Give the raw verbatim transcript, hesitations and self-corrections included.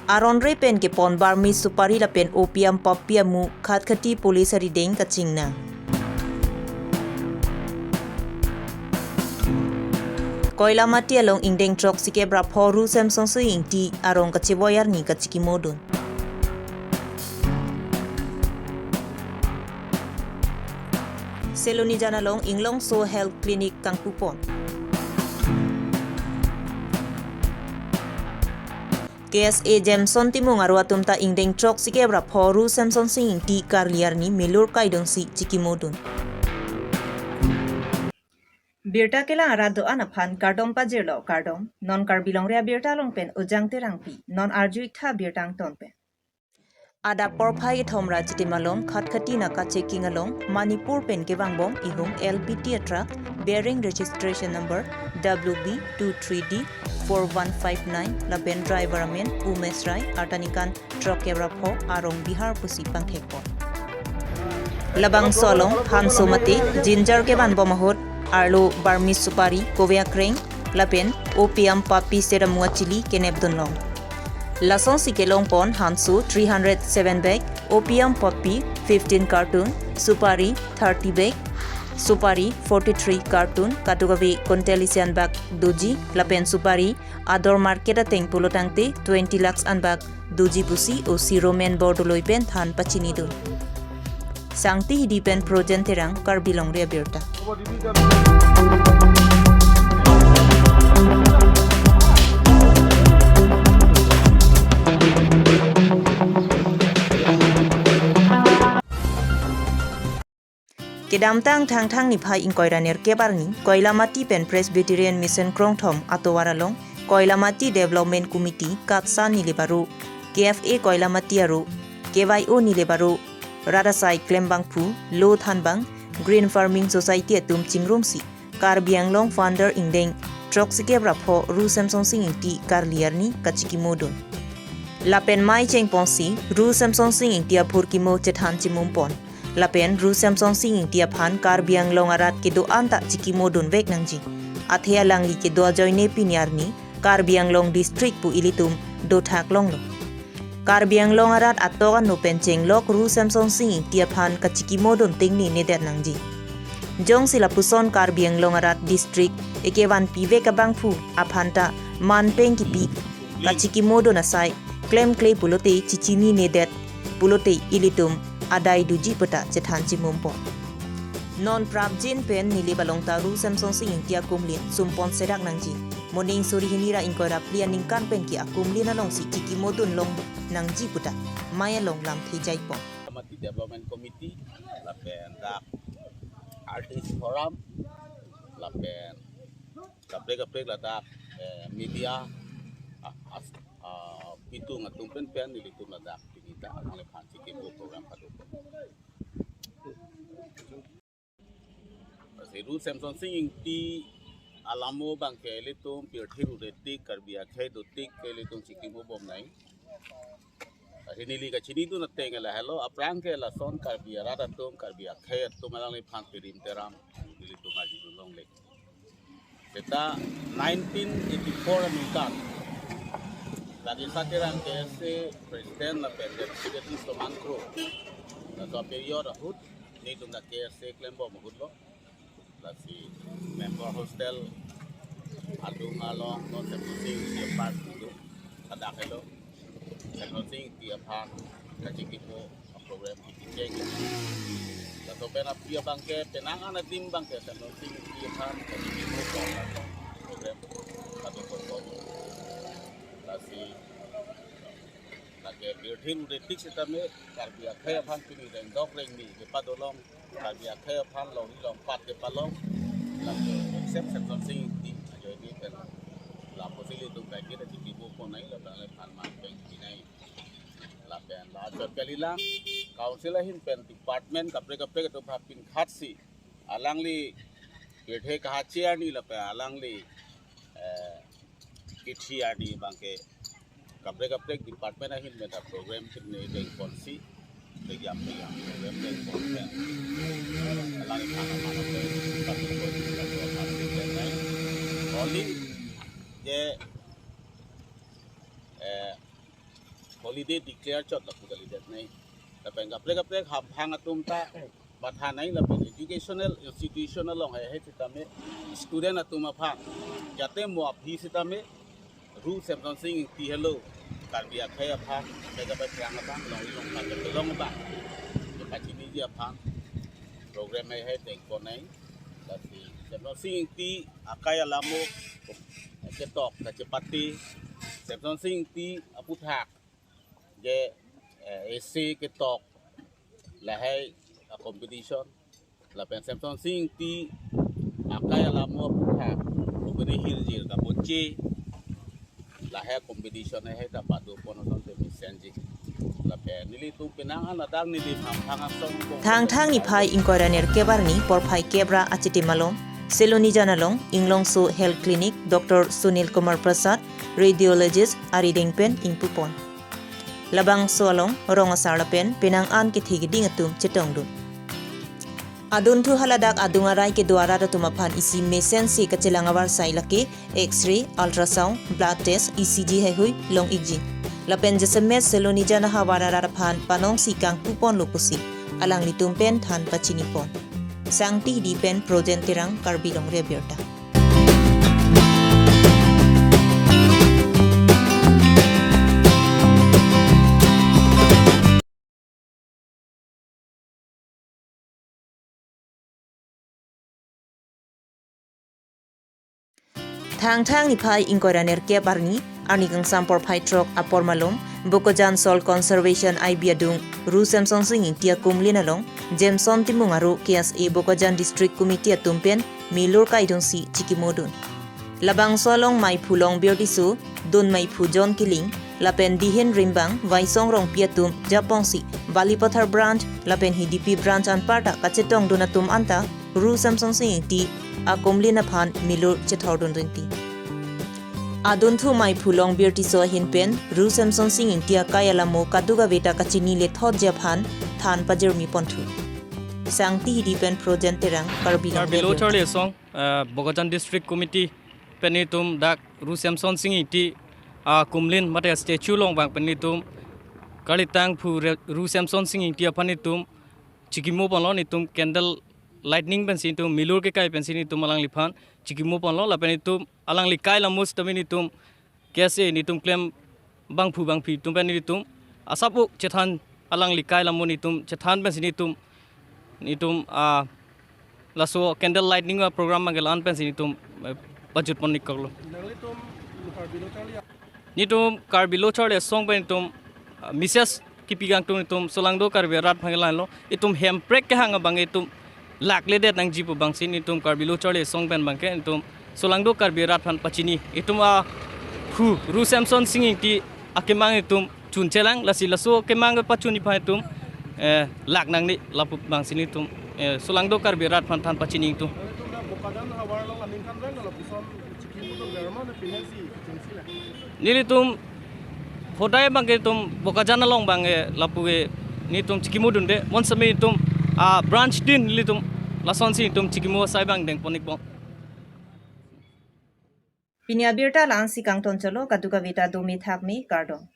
Aron re pen kepon Burmese supari lapen opium poppy amu Khatkhati police arideng kachingnang. Koilamati along ingdeng throksikep ra pho Ru Semsonsing Ingti arong kachevoi arni kachikimodun. Selonijan along Inglongso Health Clinic kangpupon. K S A Jameson Timung aro atum ta ingdeng throksikep ra pho Ru Semsonsing Ingti karli arni melur kaidunsi chikimodun. Birta kelang arat do-an aphan kardom pajirlo, kardom. Non Karbi Longri Abirta along pen Ujang Terangpi, non arju-ik tha birta angton pen. Adap porphai kethom ra chiti malom Khatkhati naka checking along Manipur pen kevangbom ihum L P T a truck bearing registration number W B two three D four one five nine lapen driver amen Umesh Rai, artanikan throksikep ra pho, arong Bihar pusi pangthekpon. Labangso along hanso mate jinjar kevanbom ahut arlo Burmese supari, kove akreng lapen opium poppy seed amu achili kenepdun long. Lasonsi kelongpon hanso three hundred seven bag, opium poppy fifteen carton, supari thirty bag, supari forty-three carton, kadokave quintal isi anbak doji lapen supari ador market ateng pulo tangte twenty lakhs anbak doji pusi O C Roman Bordoloi pen than pachinidun. Sangti Hidi pen Projen Terang, Karbi Longri Abirta. Kedamtang Thangthang niphai ingkoi ra nerkep arni, Koilamati pen Presbyterian Mission Krongthom atovar along, Koilamati Development Committee, KADSA nilip aro, K F A Koilamati aro, K Y O nilip aro, rat asai klembangphu, lo thanbang, Green Farming Society atum chingrumsi, Karbi Anglong founder ingdeng throksikep ra pho Ru Semsonsing Ingti karli arni kachikimodun. Lapen mei chengponsi Ru Semsonsing Ingti aphurkimo chethan chimumpon. Lapen Ru Semsonsing Ingti aphan Karbi Anglong arat kedo-an ta chikimodun vek nangji. Athe alangli kedo ajoine pini arni Karbi Anglong district pu ilitum dothak longlo. Karbi Anglong arat atok ano pen chenglok Ru Semsonsing Ingti aphan kachikimodun tengne nedet nangji. Jongsi lapuson Karbi Anglong arat district ekevanpi vek abangphu aphan ta manpeng kipi kachikimodun asai klemkle pulote chichini nedet pulote ilitum adai doji puta chethan chimumpon. Non prapjin pen nilip along ta Ru Semsonsing Ingti akumlin sumpon sedak nangji. Moning suri hini ra ingkoi ra phli aningkan pen ke akumlin alongsi chikimodun long nangji puta mei along lamthe jaipon. Koilamati Development Committee, lapen dak Artist Forum, lapen kaprek kaprek ladak, eh, media, ah, as-, ah, pitung atum pen pen nelitum ladak pini ta alangliphan chikimo program kado. Lasi Ru Semsonsing Ingti alamo abangke ilitum pirthe rudetik, Karbi akhei dotik ke ilitum chikimo bomnei. Lasi neli kachinidun ateng lahelo, aphrang ke lason Karbi arat atum, Karbi akhei atum alangliphan pirim teram nelitum arjudun longle. Seta nineteen eighty-four aningkan, lagi Satirang K S A President lapen Deputy Secretary Soman Kro, laso period ahut nelitum dak K S A klembom ahut lo. Lasi member hostel adung along non Semsonsing Ingti aphan dun, ladak helo Semsonsing Ingti aphan kachikimo program kicheng. Laso pen aphi abangke penang an adim abangke Semsonsing Ingti aphan kachikimo program kado kosong. Lasi lake birthin udetik setame Karbi akhei aphan pini rengdok rengni kepadolong, Karbi akhei aphan longri longpat kepalong, lake except Semsonsing Ingti ajoine pen lapusi ilitum kaiketa chikimo ponnei, lapen alangliphan manpeng pinei. Lapen la chot kalilang, council ahin pen department kaprek kaprek atum aphan pinkhatsi alangli pirthe kahachi arni lapen alangli, eh, kithi arni abangke kaprek kaprek department ahin pen ta program kidney dengponsi, pegiam pegiam program dengpon pen alangli thang aman pen kami pun laso aman pen nai. Only je, eh, holiday declare chot lapu kalidet nai. Lapen kaprek kaprek hamphang atum ta matha nai, lapen educational institution along haihui sitame student atum aphan jate mo aphi sitame Ru Semsonsing Ingti helo Karbi akhei aphan, kaprek kaprek aphrang abang, longri longpat kelong abang kepachiniji aphan program haihui tengpon nai. Lasi Semsonsing Ingti akai alamo ketok kachepate, Semsonsing Ingti aputhak je, eh, essay ketok lahai a competition, lapen Semsonsing Ingti akai alamo aputhak obene hirjir kapoche lahai competition haihui ta padopon asonte mesenji. Lapen nelitum penang an adang neli hamphang asong Thangthang niphai ingkoi ra nerkep arni porphai kep ra achitim along Silonijan along Inglongso Health Clinic Doctor Sunil Kumar Prasad, Radiologist arideng pen ingpupon. Labangso along rong asar lapen penang an kethe keding atum chetongdun. Adunthu haladak adung arai kedo arat atum aphan isi mesensi kachelang avarsai lake X-ray, ultrasound, blood test, E C G haihui long-ikji. Lapen jasemet Silonijan ahavar arat aphan panongsi kangpuponlo pusi alanglitum pen than pachinipon. Sangti Hidi pen Projen Terang, Karbi Longri Abirta. Thangthang niphai ingkoi ra nerkep arni, arni kangsam porphai throk apor malom, Bokajan Soil Conservation I B adung, Ru Semsonsing Ingti akumlin along, Jameson Timung aro K S A Bokajan District Committee atum pen milur kaidunsi chikimodun. Labangso along Maiphu Longbir Tisso, Dun Maiphu John Killing, lapen Dihin Rimbang, Vaisong Rongpi atum japongsi, Balipathar branch, lapen Hidipi branch anparta kachetongdun atum anta, Ru Semsonsing Ingti akumlin aphan milur chethordun rinti. Adunthu Maiphu Longbir Tisso ahin pen, Ru Semsonsing Ingti akai alamo kadokaveta kachini lethotji aphan than pajirmi ponthu. Sangti Hidi pen Projen Terang, Karbi Karbi Longri Lo Abirta. Charli Asong, eh, Bokajan District Committee pen nelitum dak Ru Semsonsing Ingti akumlin mate statue along abang pen nelitum karlitang phu re-, Ru Semsonsing Ingti aphan nelitum chikimoponlo, nelitum candle lighting pensi nelitum milur kekai pensi nelitum alangliphan chikimoponlo, lapen nelitum alangli kai alamo sitame nelitum K S A nelitum klem bangphu bangphi atum pen nelitum asap-o chethan, alangli kai alamo nelitum chethan pensi nelitum, nelitum, ah, laso candle lighting a program abang ke la-an pensi nelitum, eh, pajutpon-ik koklo. Nanglitum Karbi Lo Charli, nelitum Karbi Lo Charli Asong pen nelitum, ah, message kipi kangtung nelitum solangdo Karbi arat aphan ke la-anlo, itum hemprek kehang abang itum lakledet nangji pu abangsi nelitum Karbi Lo Charli Asong pen abang ke nelitum solangdo Karbi arat aphan pachini. Itum aphu Ru Semsonsing Ingti akemang itum chunchelang, lasi laso kemang kepachunji aphan itum, eh, lak nangne lapu abangsi nelitum, eh, solangdo Karbi arat aphan than pachini itum. Nanglitum dak Bokajan havar along aning kanvang lapuson chikimodun lerma na pinasi chingsi la. Nelitum hodai abang ke itum Bokajan along abang ke lapu ke nelitum chikimodunde, bonsitame itum, ah, branch tin nelitum lasonsi itum chikimo asai abang dengpon-ikbom. Pini abirta la-ansi kangton cholo, kadokaveta dome thakme, kardom.